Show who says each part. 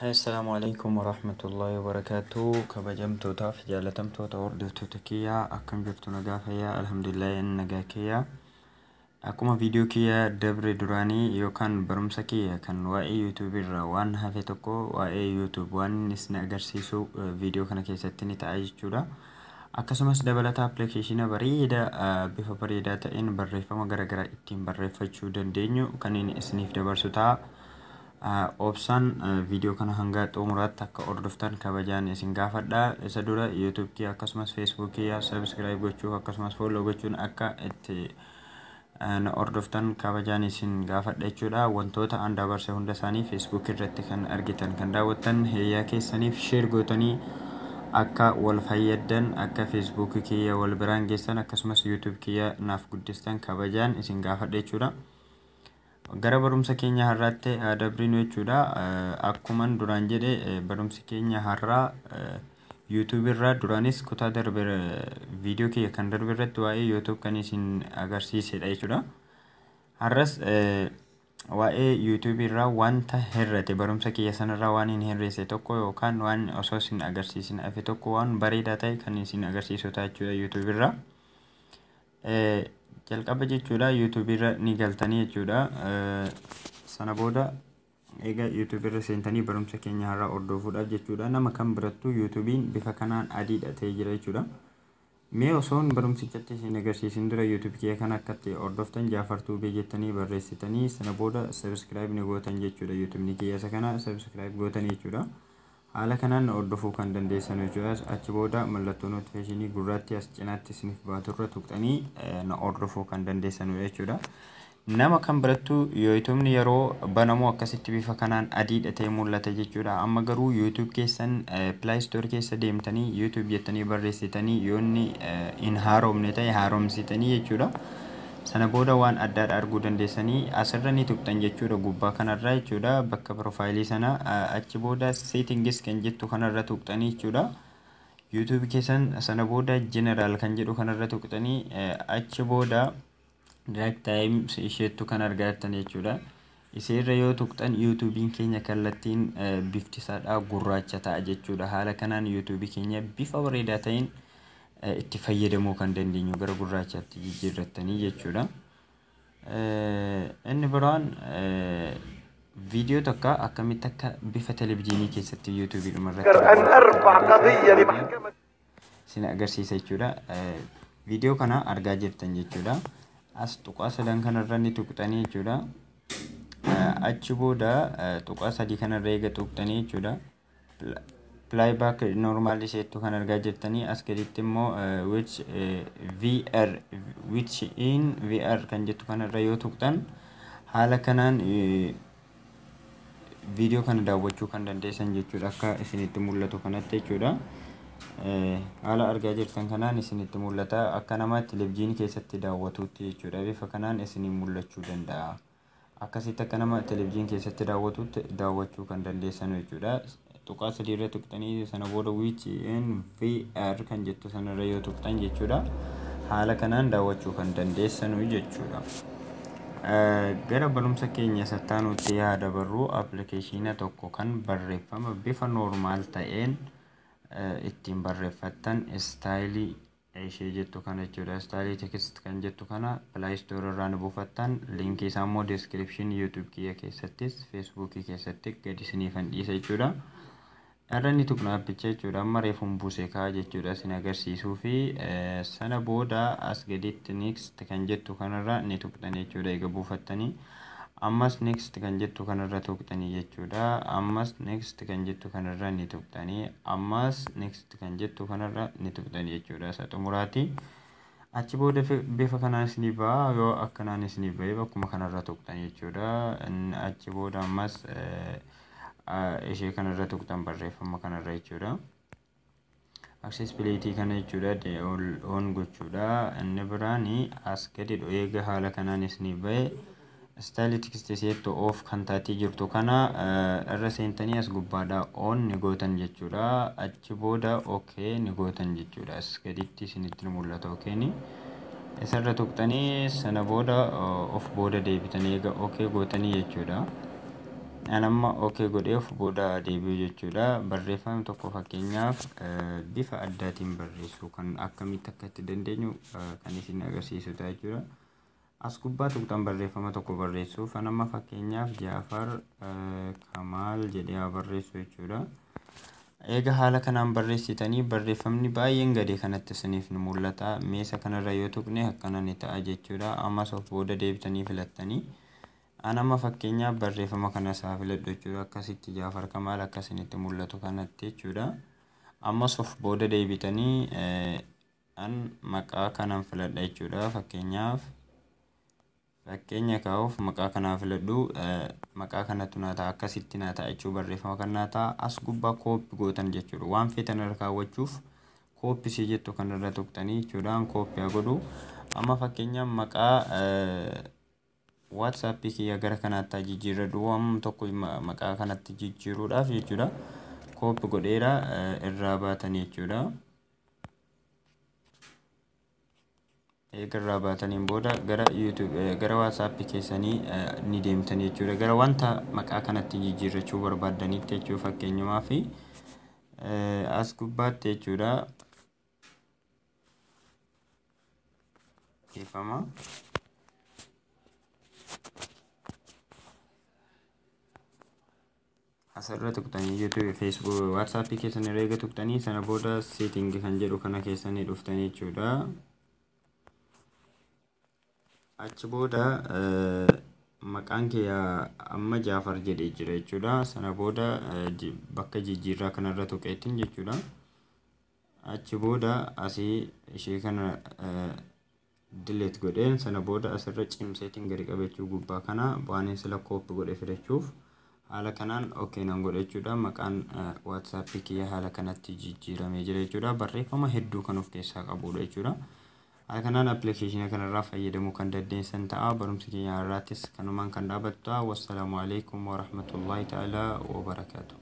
Speaker 1: Assalaamu alaikum warahmatullahi wabarakatuh. Kabajamtootaaf jaalatamtoota hordoftoota kiyyaa, akkam jirtu? Nagaa fayyaa? Alhamdulillah, inni nagaa kiyyaa. Akkuma viidiyoo kiyya dabre duraanii yookaan barumsa kiyya kan waa'ee YouTube irraa waan hafe tokko, waa'ee YouTube waan inni isin agarsiisu viidiyoo kana keessatti ni ta'a jechuudha. Akkasumas dabalata appilikeeshina bareedaa bifa bareedaa ta'een barreeffama garaagaraa ittiin barreeffachuu dandeenyu kan inni isiniif dabarsu ta'a. Obsaan viidiyoo kana hanga xumuraatti akka hordoftan kabajaan isin gaafadha. Isa dura YouTube kiyya akkasumas Facebook kiyya subscribe gochuu akkasumas follow gochuun akka itti na hordoftan kabajaan isin gaafadha jechuudha. Wantoota an dabarse hunda isaanii Facebook irratti kan argitan, kan daawwattan hiriyaa keessaniif share gootanii akka wal fayyaddan, akka Facebook kiyya wal biraan geessan, akkasumas YouTube kiyya naaf guddistan kabajaan isin gaafadha jechuudha. Gara barumsa keenya har'aatti dabrinu jechuudha. Akkuman duraan jedhe, barumsi keenya har'aa YouTube irraa duraanis kutaa darbe, viidiyoo kiyya kan darbe irratti waa'ee YouTube kan isin agarsiisedha jechuudha. Har'as waa'ee YouTube irraa wanta hir'ate, barumsa kiyya sanarraa waan hin hir'ise tokko yookaan waan osoo isin agarsiisin hafe tokko, waan bareedaa ta'e kan isin agarsiisu ta'a jechuudha YouTube irraa. Jalqaba jechuudha, YouTube irra ni galtanii jechuudha. Sana booda egaa YouTube irra seentanii barumsa keenya har'aa hordofuudhaaf jechuudha. Nama kam birattuu YouTube'n bifa kanaan adiidha ta'ee jira jechuudha. Mee osoon barumsichatti isin agarsiisin dura YouTube kiyya kana akkatti hordoftan, Jaafar Tuubee jettanii barreessitanii sana booda subscribe ni gootan jechuudha. YouTube'n kiyya isa kana subscribe gootanii jechuudha. Haala kanaan hordofuu kan dandeessan jechuudha. Achi booda mallattoo notification gurraatti as cinaatti isiniif baaturra tuqxanii na hordofuu kan dandeessan jechuudha. Nama kan birattuu YouTubeni yeroo banamu akkasitti bifa kanaan adiidha ta'e mul'ata jechuudha. Amma garuu YouTube keessan Play Store keessa deemtanii YouTube jettanii barreessitanii, yoo inni hin haaromne ta'e haaromsitanii jechuudha. Sana booda waan addaadha arguu dandeessanii asirra ni tuqxan jechuudha, gubbaa kanarra jechuudha, bakka profile sana. Achi booda settings kan jettu kanarra tuqxanii jechuudha. YouTube keessan sana booda general kan jedhu kanarra tuqxanii, achi booda dark theme isheettu kan argattan jechuudha. Iseerra yoo tuqxan YouTube'n keenya kallattiin bifti isaadhaa gurraacha ta'a jechuudha. Haala kanaan YouTube keenya bifa bareedaa ta'een itti fayyadamuu kan dandeenyu gara gurraachaatti jijjiirrattanii jechuudha. Inni biraan viidiyoo tokko akkamitti akka bifa televizyiinii keessatti YouTube irratti isin agarsiisa jechuudha. Viidiyoo kana argaa jirtan jechuudha. As tuqaa sadan kanarra ni tuqxanii jechuudha. Achi booda tuqaa sadii kanarra eega tuqxanii jechuudha. Playback normal isheettu kan argaa jirtanii, as gaditti immoo which VR, which in VR kan jettu kanarra yoo tuqxan, haala kanaan viidiyoo kana daawwachuu kan dandeessan jechuudha, akka isinitti mul'atu kanatti jechuudha. Haala argaa jirtan kanaan isinitti mul'ata, akka nama televizyiinii keessatti daawwatuutti jechuudha. Bifa kanaan isinii mul'achuu danda'a. Akkasitti akka nama televizyiinii keessatti daawwatuutti daawwachuu kan dandeessan jechuudha. Tuqaa sadii irra tuqxanii sana booda which in VR kan jettu sanarra yoo tuqxan jechuudha. Haala kanaan daawwachuu kan dandeessanu jechuudha. Gara barumsa keenya sattaanutti yaa dabarru. Appilikeeshina tokko kan barreeffama bifa normal ta'een ittiin barreeffattan, style ishee jettu kana jechuudha. Style text kan jettu kana Play Store irraa ni buufattan. Linkii isaa immoo description YouTube kiyya keessattis Facebookii keessatti gadi isiniifan dhiisa jechuudha. Irra ni tuqna appicha jechuudha. Amma reefuun buusee ka'a jechuudha isin agarsiisuu fi. Sana booda as gaditti next kan jettu kanarra ni tuqxan jechuudha eega buufattanii. Ammas next kan jettu kanarra tuqxanii jechuudha. Ammas next kan jettu kanarra ni tuqxanii. Ammas next kan jettu kanarra ni tuqxanii jechuudha. Isa xumuraati. Achi booda bifa kanaan isinii ba'a. Yoo akkanaan isinii ba'e, bakkuma kanarra tuqxan jechuudha. Achi booda ammas ishee kanarra tuqxan, barreeffama kanarra jechuudha. Accessibility kana jechuudha on gochuudha. Inni biraan as gadi eega haala kanaan isinii ba'e, style text isheettu off kan taatee jirtu kana irra seentanii as gubbaadhaa on ni gootan jechuudha. Achi booda okay ni gootan jechuudha. As gaditti isinitti ni mul'ata okayni. Isarra tuqxanii sana booda of booda deebitanii eega okay gootanii jechuudha. An amma okay godhee of booda deebi'u jechuudha. Barreeffamni tokko fakkeenyaaf bifa addaatiin barreessuu kan akkamitti akka itti dandeenyu kan isin agarsiisu ta'a jechuudha. As gubbaa tuqxan barreeffama tokko barreessuuf an amma fakkeenyaaf Jaafar Kamaal jedhee haa barreessu jechuudha. Eega haala kanaan barreessitanii barreeffamni baay'een gadi kanatti isiniif ni mul'ata. Meesa kanarra yoo tuqne akkana ni ta'a jechuudha. Ammas of booda deebitanii filattanii. An amma fakkeenyaaf barreeffama kana isaa filadhu jechuudha. Akkasitti Jaafar Kamaal akka isinitti mul'atu kanatti jechuudha. Ammas of booda deebitanii an maqaa kanan filadha jechuudha. Fakkeenyaaf fakkeenya kaa'uuf maqaa kanaa filadhu, maqaa kanatu naa ta'a, akkasitti naa ta'a jechuu, barreeffama kan naa ta'a. As gubbaa copy gootan jechuudha. Waan feetan irra kaawwachuuf copy sii jettu kanarra tuqxanii jechuudha. An copy haa godhu. Amma fakkeenyaaf maqaa WhatsAppii kiyya gara kanaatti haa jijjiirradhu, waan tokko maqaa kanatti jijjiiruudhaaf jechuudha. Copy godheera, irraa baatanii jechuudha. Eega irraa baataniin booda gara YouTube, gara WhatsAppii keessanii ni deemtan jechuudha. Gara wanta maqaa kanatti jijjiirrachuu barbaaddanitti jechuu, fakkeenyumaa fi as gubbaatti jechuudha. Ifama. Asirra tuqxanii YouTube, Facebook, WhatsAppii keessan irra eega tuqxanii sana booda setting kan jedhu kana keessanii dhuftanii jechuudha. Achi booda maqaan kee amma Jaafar jedhee jira jechuudha. Sana booda bakka jijjiirraa kanarra tuqeetiin jechuudha. Achi booda asii ishee kana delete godheen, sana booda asirra cimseetiin gadi qabachuu gubbaa kana waan sila copy godhe fidachuuf haala kanaan okay nan godhe jechuudha. Maqaan WhatsAppii kiyya haala kanatti jijjiiramee jira jechuudha. Barreeffama hedduu kan of keessaa qabudha jechuudha. Haala kanaan appilikeeshinii kanarraa fayyadamuu kan dandeessan ta'a. Barumsi keenya har'aattis kanumaan kan dhaabbatu ta'a. Wassalaamu alaikum warahmatullahi ta'ala wabarakaatu.